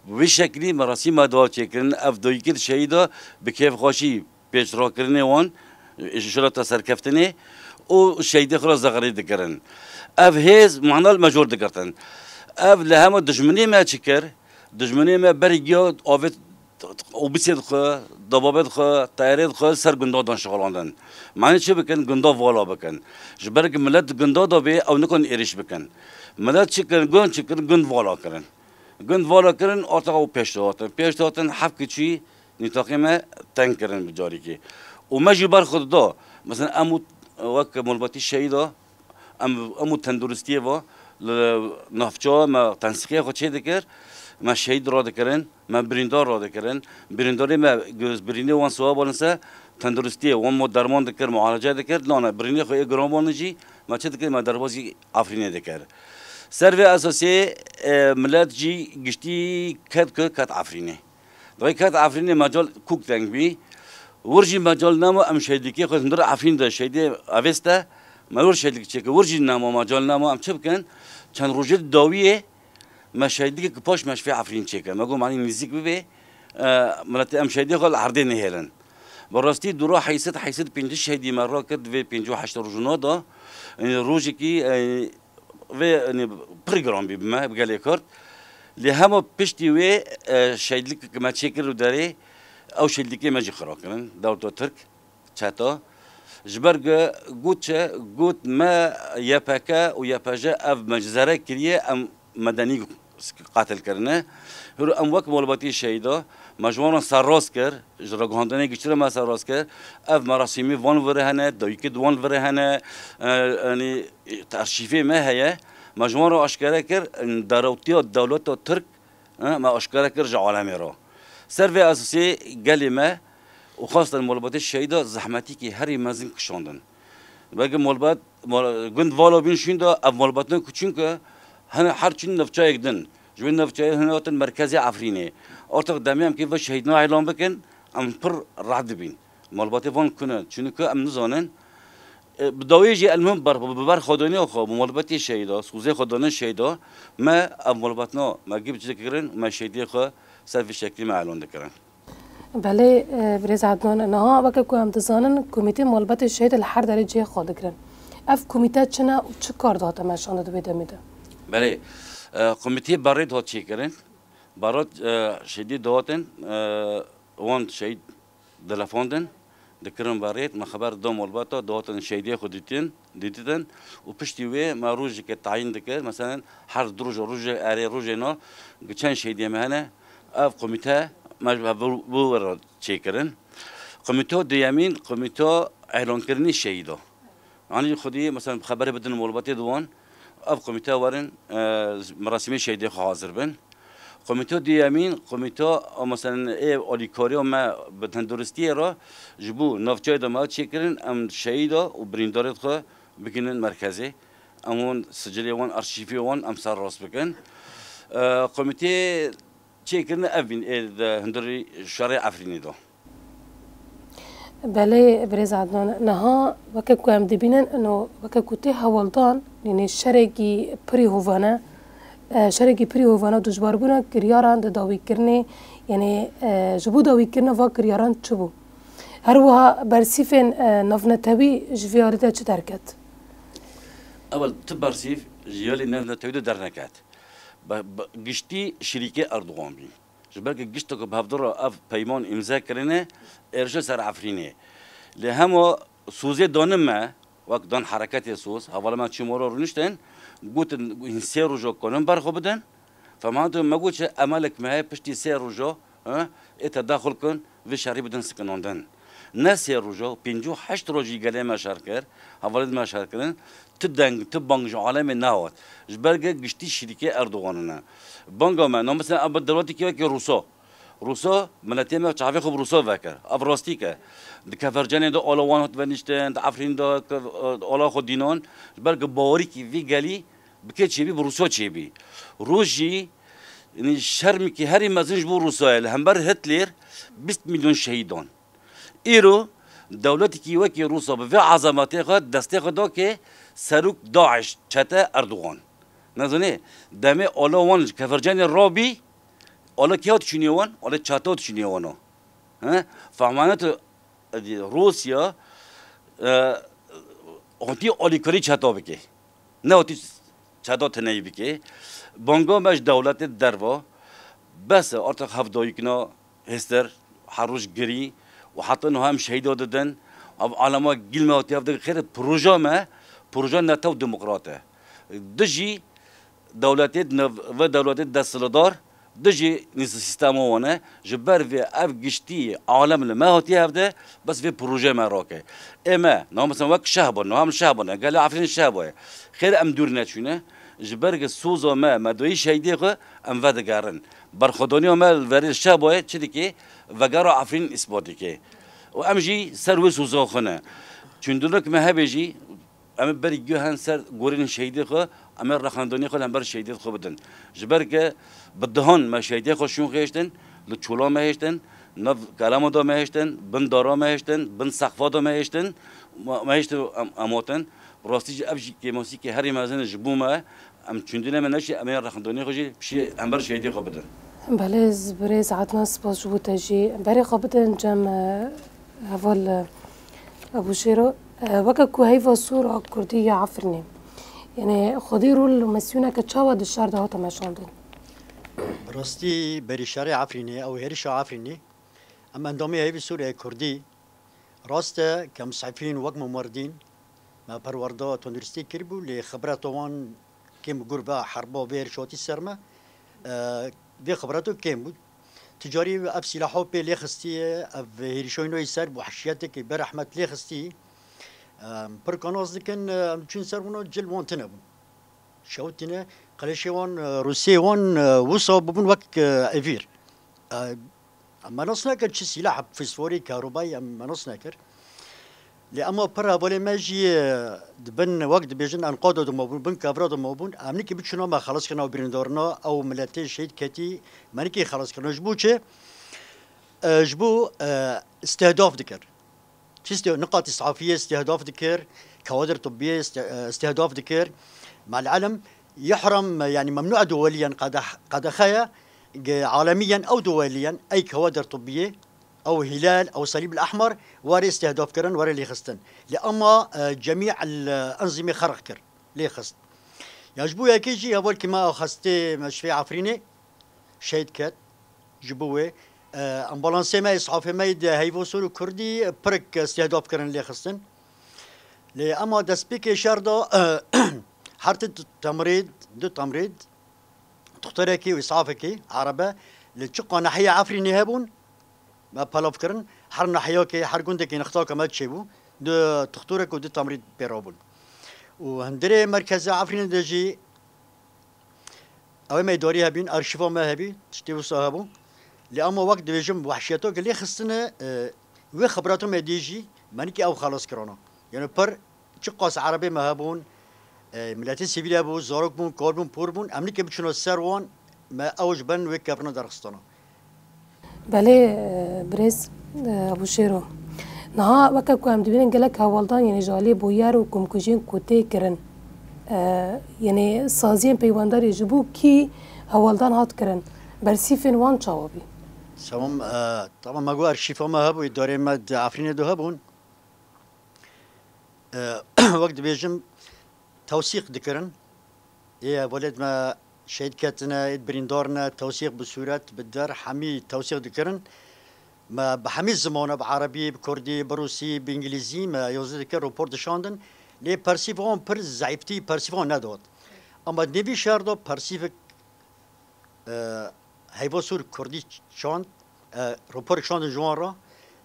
Bi vî şeklî merasîma dua çêkirin, ev dayikê şehîda bi kêfxweşî pêşrakirinê wan, ji şirata serkeftinê û şehîdê xwe re zexirî dikirin. Ev hêz mana li me jor digirtin. Ev li hema dijminê me çi kir? Dijminê me berî giya avêt obîsê dixwe, dababê dixwe, teyarê dixwe ser gunda dan şixulandin. Manî çi bikin? Gunda vala bikin. Ji ber ku milet di gunda de bê, ew nikan êrîş bikin. Milet çi kirin? Gund çi kirin? Gund vala kirin. Gund vala kirin, orta ew pêş dihatin. Pêş dihatin, heft kiçî nîtaqê me teng kirin bi carîkê. Û me jî ber xwe dida. Mesela em û wek malbatî şehîda, em, em û tenduristiyê va li navça me tensîqê xwe çê dikir, me şehîd radikirin, me birîndar radikirin. Birîndarê me göz birînê wan siwa balin se tenduristiyê wan mo derman dikir, mualece dikir. Lana birînê xwe ê giran balin jî me çi dikir, me derbazî Efrînê dikir. Ser vê esasê, e, milet jî giştî ket ku ket Efrînê. Dayê ket Efrînê mecal kûk deng bî. Wir jî mecal nema em şehîdlikê xwe hundir Efrîn de şehîdê avêste. Me wir şehîdlik çêkir. Wir jî nema mecal nema em çi bikin? Çend rojê di dawiyê me şehîdlikê ku paş me ji vê Efrîn çêkir. Me got manî nêzîk bibê, e, miletê em şehîdê xwe li erdê nehêlin. Bi rastî dûra heyset, heyset pêncî şehîdî me rakir di vê pêncî û heşt rojûna de. Yanî rojekî, e, vê, yanî, pir giran bî bi me, bi gelê Kurd. Lê hema piştî wê, e, şehîdlik me çêkir û derê, ew şehîdlikê me jî xira kirin. Dewleta Tirk, çeta. Ji ber ku got çi, got me Y P G û Y P J ev me ji zere kiriye, em medenî qatil kirine. Hûr em wek malbatî şehîda, me ji wan re serrast kir, ji ragihandinê giştî re me serrast kir. Ev merasîmî van virê hene, dayikê di wan virê hene, e, yanî, arşîvê me heye. Me ji wan re aşkere kir, darewtiya dewleta Tirk, e, me aşkere kir ji alemê re. Ser vê esasê gelê me û xasten malbatê şehîda zehmetîkî herî mezin kişandin. Belkî malbat, mal-, gund vala bîn şûnda ev malbatên ku çûnke hene her çûn navçeyek din. Ji wê navçeyê hene hatin merkezê Efrînê. Ortak demê em kê ve şehîdna elan bikin, em pir rehet dibîn. Malbatê van kune, çunke em nizanin. E, bi dawî jî elmuhim ber, bi ber xwedaniya xwe, bi malbatê şehîda, sozê xwe danin şehîda, me ev malbatna, me gî bi çi kirin, me şehîdê xwe ser vî şeklî me elan dikirin. Belê, e, birêz Ednan, niha weke ku em dizanin, komîtê malbatê şehîd li her derê cihê xwe digirin. Ev komîte çi ne û çi kar dihate meşandin di wê demê de? Belê, e, komîtê berê dihat çêkirin. Berê, e, şehîdê dihatin, e, wan şehîd dilefandin, dikirin berê, me xeber da malbata, dihatin şehîdê xwe dîtin, dîtin û piştî wê me rojeke tayîn dikir. Meselen, her du roja, rojê erê, rojê na, çend şehîdê me hene, ev komîte me ji bo, bo re çêkirin. Komîto duyemîn, komîto elankirinî şehîda. Anî xwedî, mesela, xeberê bidin malbatê di wan, ev komîte werin, e, merasîmê şehîdê xwe hazir bin. Komîto duyemîn, komîto, mesela, ê alîkariya me bi tenduristiyê re ji bo navçeyê de me çêkirin, em şehîda û birîndarê xwe bigihînin merkezê. Em wan sicilê wan, arşîvê wan em serrast bikin. E, komîtê çêkirine ev bîn ê di hundirî şerê Efrînê de. Belê, birêz Adnan, niha weke ku em dibînin, ino weke ku tê hewldan, yanî şerekî pirî hovane, e, şerekî pirî hovane û dijwarbûna kiryaran di dawîkirinê, yanî, e, ji bo dawîkirina va kiryaran çi bû? Her wiha bersîfên, e, navnetewî ji vî alî de çi derket? Ewil tu bersîf ji alî navnetewî de derneket. Be, be, giştî şirîkê Erdogan bî. Ji ber ku gişta ku bi hevdu re ev peyman îmze kirine, êrişe ser Efrînê. Lê hema sozê danin me, wek dan hereketê soz, hevalê me çûn were rûniştin, gotin, hîn sê roja kanin berxwe bidin. Fehman tu me got çi emelek me heye piştî sê roja, he, ê te daxil kin, vê şerî bidin sikinandin. Ne sê roja, pêncî û heşt rojî gelê me şer kir, hevalê me şer kirin, tu deng, tu bang ji alemê nehat. Ji ber ge giştî şirîkê Erdogan ne. Banga me, namesel ev bi dewletekî wekî Rûsa. Rûsa, miletê me çavê xwe bi Rûsa vekir. Ev rastîk e. Di Kefercanê de ala wan hat veniştin, di Efrîn de ke-, ala xwe dînan. Ji ber ku bawerîkî vî gelî bi kê çêbî, bi Rûsa çêbî. Rûs jî, yanî şermikî herî mezin ji bo Rûsa ye. Li hember Hitler bîst milyon şehîd dan. Îro dewletekî wekî Rûsa bi vê ezametê xwe destê xwe da kê serok DAIŞ, çete Erdogan. Nezanî, demê ala wan ji Kefercanê rabî, ala kê hat çûnê wan? Ala çata hat çûnê wan o. He? Fehmane tu, edî, Rûsya, e, hatî alîkarî çeta bike. Ne hatî çeta tineyî bike. Banga me ji dewletê derva. Bes e, artık hevdayîkina hêster her roj girî û heta niha em şehîda didin. Ev alema gil me hatî hev dike. Xêr, proja me, proja netew demokrat e. Dijî dewletê di nav ve dewletê desthiladar, dijî nîz-, sîstema wan e. Ji ber vê ev giştî alem li me hatiye hevde, bes vê proje me rake. Ê me, niha mesela wek Şehba, niha em Şehba ne, gelê Efrînê Şehba ye. Xêr em dûr neçûne. Ji ber ge soza me, me doyî şehîdê xwe, em vedigerin. Berxwedaniya me li verê Şehba ye, çi dike? Vegera Efrîn îspat dike. Û em jî ser wê soza xwe ne. Çundulek me hebe jî, Em ê berî guh hen ser gorên şehîdê xwe, em ê rexnedonê xwe li hember şehîdê xwe bidin. Ji ber ke bi dihan me şehîdê xwe şûn xêştin, li çola me hêştin, nav kelama da me hêştin, bin dara me hêştin, bin sexfa da me hêştin, me, me hêştin em, em hatin. Bi rastî jî ev jî kêmasîkê herî mezin e ji bo me, em çundinê me neşî, em ê rexnedonê xwe jî pişî hember şehîdê xwe bidin. Belê, birêz Adnan, spas ji bo te jî. Berê xwe bidin cem, e, heval, e, Ebû Şêro. E, weke ku heyva sor a Kurdî ya Efrînê, yanî xwedî rol û misyoneke çawa di şer de hate meşandin? Bi rastî berî şerê Efrînê, ew hêrişa Efrînê, em endamê heyvê sor ê Kurdî, rast e ke misafirîn wek Mumardîn me perwerda tenduristî kiribû, lê xibreta wan kêm bû, gur ve herba vê hêrişatî ser me, e, vê xibreto kêm bû. Ticarî ev sîlaho pê lê xistiye, ev hêrişoynoyê ser bi wehşiyetekî berehmet lê xistî. Em pir kanaz dikin, em çûn ser wana cil wan tine bûn. Şewitîne, qeleşê wan, e, rûsê wan, e, wisa bûbûn wek, e, evîr. E, em me nas nekir çi sîlah, fîsforî, karûbayî em me nas nekir. Lê ema pir hevalê me jî, e, di bin, wek dibêjin, enqada de mabûn, bin kevra de mabûn, em nikî biçûna me xelas kirina û birîndarina ew miletê şehîd ketî, me nikî xelas kirina. Ji bo çi? E, ji bo, e, istihdaf dikir. Çi istê-, niqat îsafiyê istihdaf dikir, kewadir tibbiyê iste-, e, istihdaf dikir. Mal elm, yuhram, yanî memnû e duweliyen qedeh-, qedexe ye, ge alemiyen ew duweliyen, ey kewadir tibbiyê, ew Hilal, ew Salîb el Ehmer, were istihdaf kirin, were lêxistin. Lê ema, e, cemî el, e, enzîmê xerq kir, lêxist. Ya ji bo yekê jî hevalkî me ew xestê me ji vê Efrînê, şehîd ket. Ji bo wê, e, ambulansê me, îsafê me yê di heyva sor û kurdî pirik istihdaf kirin lê xistin. Lê ema destpêkê şer de, e, her ti temrîd, du temrîd, doktorekî û îsafekî erebe li çiqa nehiyê Efrînê hebûn, me pelav kirin. Her nehiyakê, her gundekî nixtaka me çêbû. Du doktorek û du temrîd pê re bûn. Û hundirê merkeza Efrînê de jî Ew ê me darî hebîn, arşîva me hebî, tiştê wisa hebû. Lê ama wek dibêjim, wehşiyeta ku lê xistine, e, wê xibrata me dî jî, me nikî ew xelas kirana. Yanî pir çiqas erebê me hebûn, e, miletê sivîl hebû, zarok bûn, kal bûn, por bûn, em nikî biçûna ser wan, me ew ji bin wê kevna derxistana. Belê, e, birêz, e, Ebûşêro. Niha weke ku em dibînin gelek hewaldan, yanî ji alî bûyer û komkujiyên ku tê kirin, e, yanî saziyên peywendarê ji bo kî hewaldan hat kirin, bersîfên wan çawa bî? Tamam, e, tamam, me got arşîfa me hebû, îdarê me di Efrînê de hebûn. E, wek dibêjim, tewsîq dikirin. Ê hevalêt me şehîd ketine, ê birîndar ne, tewsîq bi sûret, bi der, hemî tewsîq dikirin. Me bi hemî zimana, bi erebî, bi kurdî, bi rûsî, bi îngilîzî me yozî dikir, rapor dişandin. Lê persîfa wan pir zeîftî, persîfa wan nedat. Ama di nêvî şer de persîfek, e, heyva sor kurdî şand, e, raporek şandin ji wan re,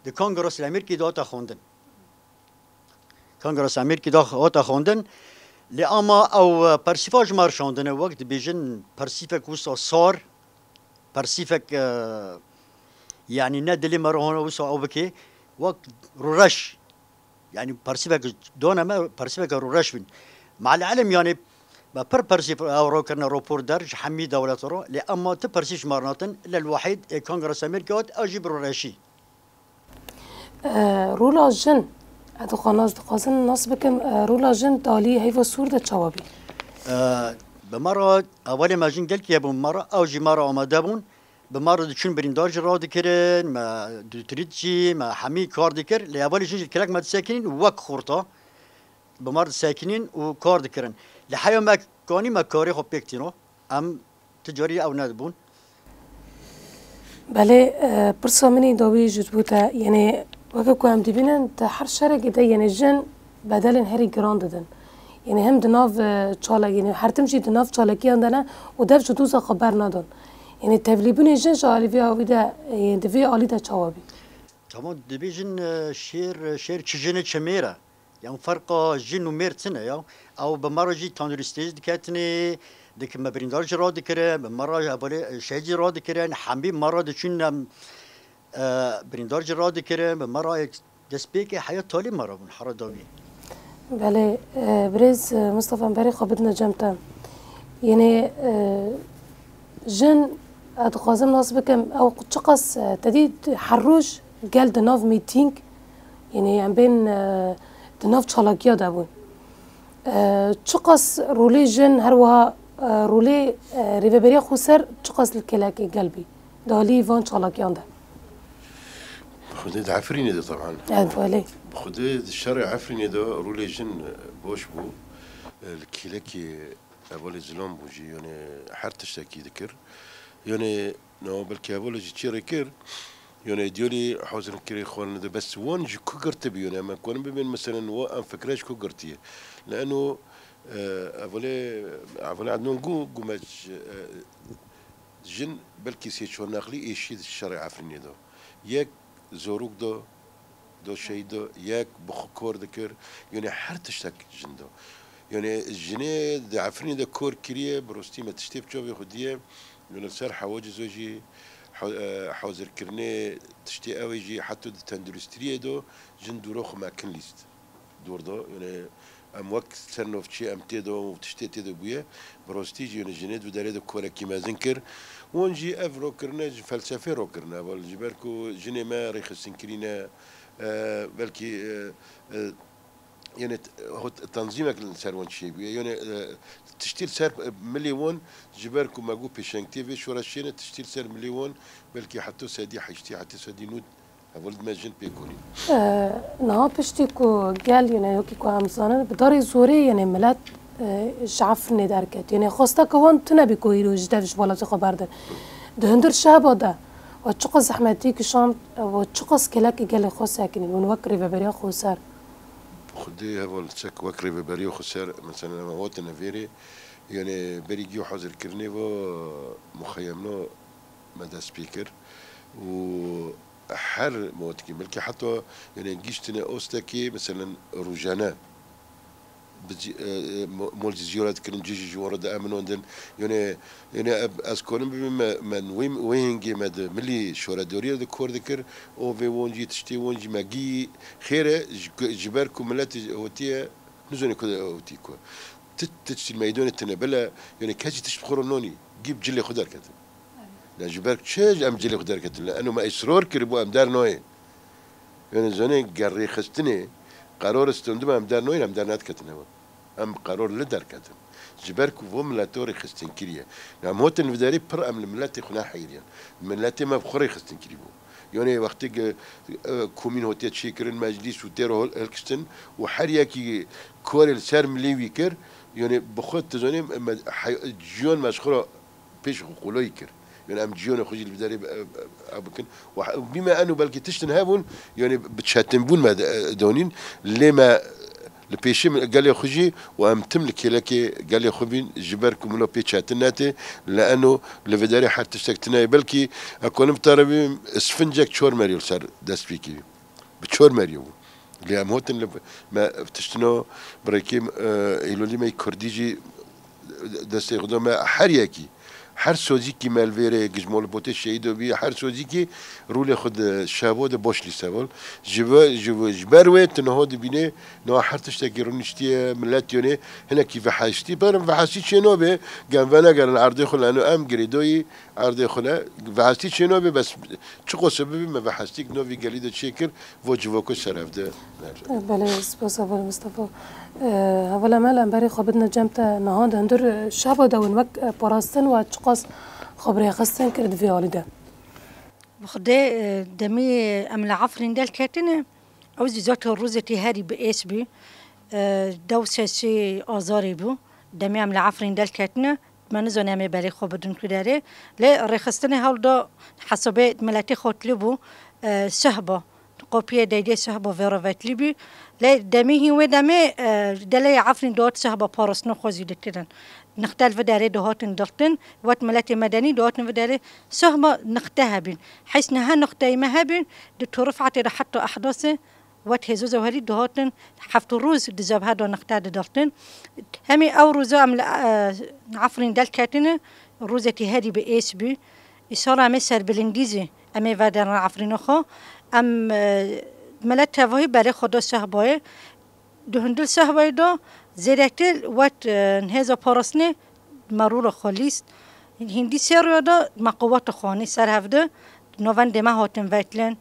di Kongresa Amerîkî de hate xwendin. Kongresa Amerîkî de hate xwendin. Lê ama ew, e, persîfa ji me re şandine, wek dibêjin persîfek wisa sar, persîfek, e, yanî ne dilê me re hona wisa ew bike, wek rûreş. Yanî persîfek done me, persîfeke rûreş bin. Ma'el elm, yanî me pir persîf ew re kirine rapor der ji hemî dewleta re, lê ema ti persîf ji me re natin, illa el-wehîd ê Kongresa Amerîkî hat, ew jî bi rûreşî. E, rola jin, ez dixwa nas, dixwazim nas bikim, e, rola jin di alî heyva sor de çawa bî? E, bi me re, hevalê me jin gelkî hebûn bi me re, ew jî me re amade bûn. Bi me re diçûn birîndar jî radikirin, me dûtirît jî, me hemî kar dikir. Lê hevalê jin jî li kelek me disekinîn wek xorta. Bi me re disekinîn û kar dikirin. Li heya me kanî me karê xwe pêk tîno. Em ti carî ew nedibûn. Belê, e, pirsa min î dawî ji bo te, yenê weke ku em dibînin, di her şerekê de yenê jin bedelên herî giran didin. Yenê hem di nav, e, çalak, yenê her tim jî di nav çalakiyan de ne û dev ji doza xwe bernadin. Yenê tevlîbûnê jin ji alî vê avî de, e, di vê alî de çawa bî? Tamam, dibêjin, e, şêr, şêr çi jinê çi mêr e. Yan ferqa jin û mêr tune ya. Ew bi me re jî tenduristiyê jî diketinê, dikin me birîndar jî radikirin, bi me re hevalê şehîd jî radikirin, hemî me re diçûn em, e, birîndar jî radikirin, bi me re destpêkê heya talî me re bûn, hera dawî. Belê, e, birêz, e, Mistefa, em berê xwe bidine cem te. Yenê, e, jin, ez dixwazim nas bikim, ew çiqas, e, te dî her roj gel di nav mîtîng, yenê em bên, e, di nav çalakiya de bûn. E, çiqas rolê jin, her wiha, e, rolê, e, Rêveberiya Xweser çiqas li kelekê gel bî? Di alî van çalakiyan de. Xwedê di Efrînê de, teban. Evet, belê. Xwedê di şerê Efrînê de rolê jin, e, boş bû. E, li kêlekê hevalê zilam bû jî, yanê her tiştekî dikir. Yanê, na belkî hevalê jî çêrê kir. Yanê diyolî hazirin kirê xwarin de, bes wan ji ku girtibî, yanê em konin bibên, meselen, wa em fikre ji ku girtiye. Li eno, e, hevalê, hevalê Ednan got, got me ji, e, Jin belkî sê çar neqlî êşî di şerê Efrînê de. Yek zorok da, da şehîd da, yek bi xwe kar dikir. Yanê her tiştek jin da. Yanê jinê di Efrînê de kar kiriye, bi rastî me tiştê bi çavê xwe diye. Yanê li ser hewa cizo jî, ha-, e, hazirkirinê tiştê ew ê jî heta di tenduristriyê de jin dûra xwe mekin lîst. Dor da. Yanê em wek ser navçî em tê de û tiştê tê de bûye. Bi rastî jî, yanê jinê di derê de korekî mezin kir. Wan jî ev rakirine ji felsefê rakirine. Ev ji ber ku jinê me rêxistinkirî ne, e, belkî, e, e, yanê t-, hot-, tanzîmek li ser wan çêbûye. Yanê, e, tiştî li ser, e, milê wan ji ber ku me got pêşengtiyê vê şoreşê ne, tiştî li ser milê wan belkî heta sedî heştî, heta sedî nod Heval dime jin pê konî. E, niha piştî ku gel, yene wekî ku em zanin, bi darê zorê, yene milet, e, ji Efrînê derket. Yene xwesteke wan tune bî ku îro ji dev ji welatê xwe berdin. Di hundir şehba de, we çiqas zehmetî kişand, we çiqas kelekê gelê xwe sekinî, hûn wek Rêveberiya Xweser. Xwedê heval çek wek Rêveberiya Xweser, mesela em hatine vêrê, yene berî giyo hazirkirinê ve muxeyemno me dest pê kir û her motikî, belkî heta, yanê, gihîştine ostekê, meselen, rojane bi cî-, e, e, mo-, mol jî ziyaret kirin, cî jî ji wan re diemînandin. Yanê, yanê, e, ez konim bibim, me, me wê, wê hingê me di milî şoredariya de kor dikir, û vê wan jî, tiştê wan jî me gî xêr e, ji, ji ber ku miletê hotiye, nizane ku de hotî ku. Ti, ti tiştî meydanê tine bile, yanê, kesî tişt bi xwe re nonî, gî bi cilê xwe derketin. Ne ji ber çi em cilê xwe derketin? Li eno me israr kiribû em der nayê. Yanê zanê ger rêxistinê qerar standibû em der nayên, em der nediketin ewa. Em bi qeror li derketin. Ji ber ku vo mileto rêxistinkirî ye. Em hotin li vê derê pir em li miletê xwe neheyriyan. Miletê me bi xwe rêxistinkirî bû. Yanê wextê ke, e, komîn hotiye çêkirin, meclîs û têro hil-, hilkiştin û her yekî korê li ser milê wî kir, yanê bi xwe tu zanî me, hey-, ciyan me ji xwe re pêş xwe qoloyî kir. Yanî em ciyonê xwe jî li vê derê, e, e, e, bikin. Û he-, bîme eno belkî tiştin hebûn, yanî bi çetinbûn me de, e, donîn. Lê me li pêşê min gelê xwe jî û em tim li kêlekê gelê xwe bîn, ji ber ku milo pê çetin netê, li eno li vê derê her tiştek tune ye. Belkî ekonomî te re bî, isfincek çor merî li ser dest pê kirî. Bi çor merî bû. Lê em hotin li me tiştino birêkê, e, hêlolî me kurdî jî destê xwe da me her yekî. Her sozîkî me li vê rê gijmo li botê şehîdo bî, her sozîkî rûlê xwe di şevo de boş lî sevol. Ji ve-, ji ve-, ji ber wê tu niho dibînê, niha her tiştekî rûniştiye, milet yonê hinekî veheştî. Berim veheştî çê nobê, gem venegerin erdê xwe leno em girêdoyî erdê xwe ne. Veheştî çê nobê, bes çiqo sebebî me veheştîk novî gelî de çêkir, vo civoko şeref de. Belê, spas heval Mistefa. E, heval Emel, em berê xwe bidine cem te. Niha di hundir şehba de win wek, e, parastin we çiqas xwe bi rêxistin kir di vê alî de? Bi Xwedê, e, demî em li Efrîn derketine, ew zî zaten rûzetî herî bi ês bû. E, dew sesê azarê bû. Demî em li Efrîn derketine, me nizane em ê berê xwe bidin ku derê. Lê rêxistinê hewl da hesabê miletê xwe tilî bû, e, sehba. Qopiyê deydê sehba vê re vetilî bî. Lê demî hîn wê demê, e, delê Efrîn dihat sehba parastina xwe zî dikirin. Nixte li vê derê dihatin diltin, wet miletê medenî dihatin vê derê sehba nixte hebîn. Heys niha nixteyê me hebîn, di Turfatê de heta Ehdasê wet hêza zewherî dihatin heft rûz di zewher de nixte didiltin. Hemî ew rûza em li, e, Efrîn derketine, rûzekî herî bi ês bû. Îsal em ê serbilindî zî em ê vederin Efrîna xwe. Em, e, milet tevahî berê xwe da sehbayê. Di hundir sehbayê de zêdetir wet, e, hêza parastinê me rû re xwe lîst. Hindî sê rûya de me quweta xwe anî ser hevdi. Navendê me hatin vetilin.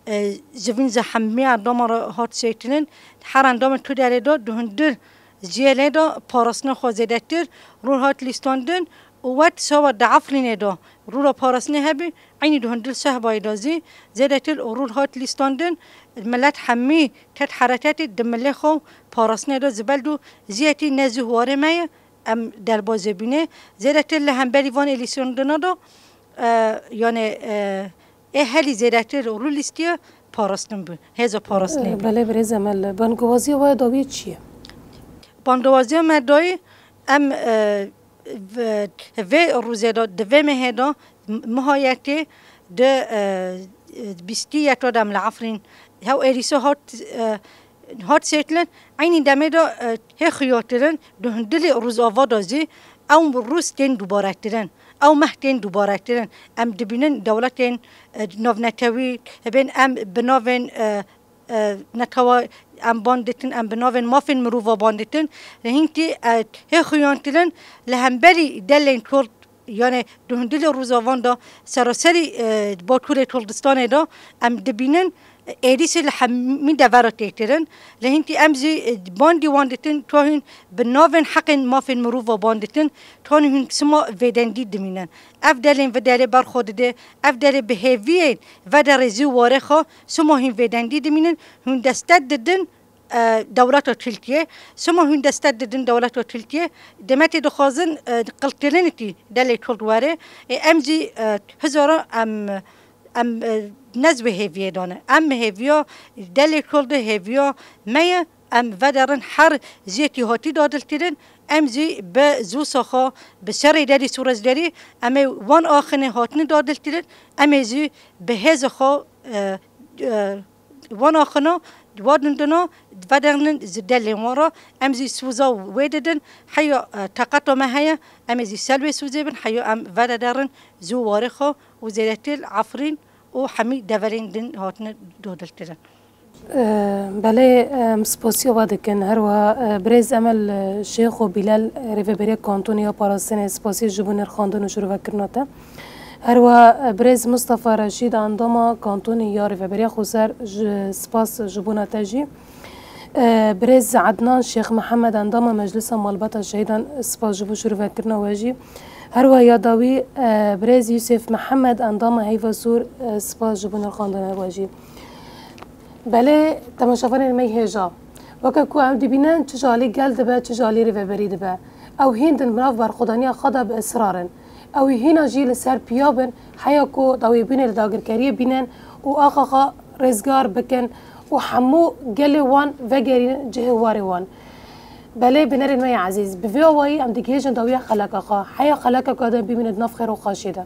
E, ji vîn zehemiya endama re hat sêtilin. Her endamên tu derê de di hundir ciyelê de parastina xwe zêdetir rû hat lîstandin û wet sawa di Efrînê de rûra parastinê hebî, eynî di hundir sehbayê de zî zêdetir rû hat lîstandin. Milet hemî tet hereketê di milê xwe û parastinê de zibeld û ziyetî ne zî warê me ye. Em derbazê bîne. Zêdetir li hemberî van êlîsandina de, e, yani, e, ê helî zêdetir rû lîstiye parastin bû. Hêza parastinê bû. Belê birêz Emel, bangewaziya we dawiyê çi ye? Bangewaziya me dayî em, e, v-, vê rûzê de, di vê mehê de, m-, mihayetê di, e, e, bîstî yek de em li Efrîn hew êrîsê hat, e, hat sêtilin, eynî demê de, e, hê xuyatilin, di hundilê rûzava de zî ew rûz tên dubarekirin, ew meh tên dubarekirin. Em dibînin dewletên, e, navnetewî, hibên em bi navên, e, e, netewa em ban ditin, em bi navên mafên mirova ban ditin. Lê hînkî, e, hê xuyantilin li hemberî delên Kurd, yani di hundilê Rûzavan de seraserî, e, Bakurê Kurdistanê de em dibînin, e, êrîsê li hemî devera tê kirin. Lê hînkî em zî, e, bandî wan ditin, tu hûn bi navên heqên mafên mirova ban ditin, tu hûn sima vêdendî dimînin. Ev delên vê derê berxwe dide, ev derê bi hêviyên vê derê zî warê xwe, sima hûn vêdendî dimînin, hûn destek didin, e, dewleta Tirkiyê. Sima hûn destek didin dewleta Tirkiyê, demetê dixwazin, e, qilkirinitî delê Kurd were. E, em zî, e, hizara em, em, e, nez bi hêviyê dane. Em hêviya delê Kurd hêviya me ye. Em vederin her ziyetî hatî dadilkirin. Em zî bi zûsa xwe, bi serê derî sûrezderî, em ê wan axinê hatine dadilkirin. Em ê zî bi hêza xwe, e, e, wan axina, wan dindina, vederin ji delên wan re. Em zî sûza wê didin. Heya, e, teqeta me heye. Em ê zî ser wê sûzê bin. Heya em vedederin zû warê xwe û zêdetir Efrîn û hemî deverên din hatine dadilkirin. E, belê, em spasiya we dikin. Her wiha, e, birêz Emel, e, Şêxo Bîlal, e, Rêveberiya Kantonê ya Parastinê, spasiya ji bo nirxandin û şirokirina te. Her wiha, e, birêz Mustafa Reşîd, endama Kantonê ya Rêveberiya Xweser, ji, spas ji bona te jî. Birêz Ednan Şêx Mihemed, endama Meclisa Malbata Şehîdan, spas ji bo şirîvekirina we jî. Her wiha yada wî, e, birêz Yûsef Mihemed, endama Heyva Sûr, e, spas ji bo nirxandina we jî. Belê, temaşevanên me yê hêja, weke ku em dibînin, çi ji alî gel dibe, çi ji alî rêveberî dibe, ew hîn di nav berxwedaniya xwe de bi israr in. Ew ê hîna jî li ser piya bin, heya ku dawîbûnê li dagirkeriyê bînin û axa xwe rêzgar bikin û hemû gelê wan vegerînin cihê warê wan. Belê, bînerên me yê ezîz, bi vê awayî em digihêjin dawiya xeleka xwe. Heya xeleka ku em bimînin di nav xêr û xweşiyê de.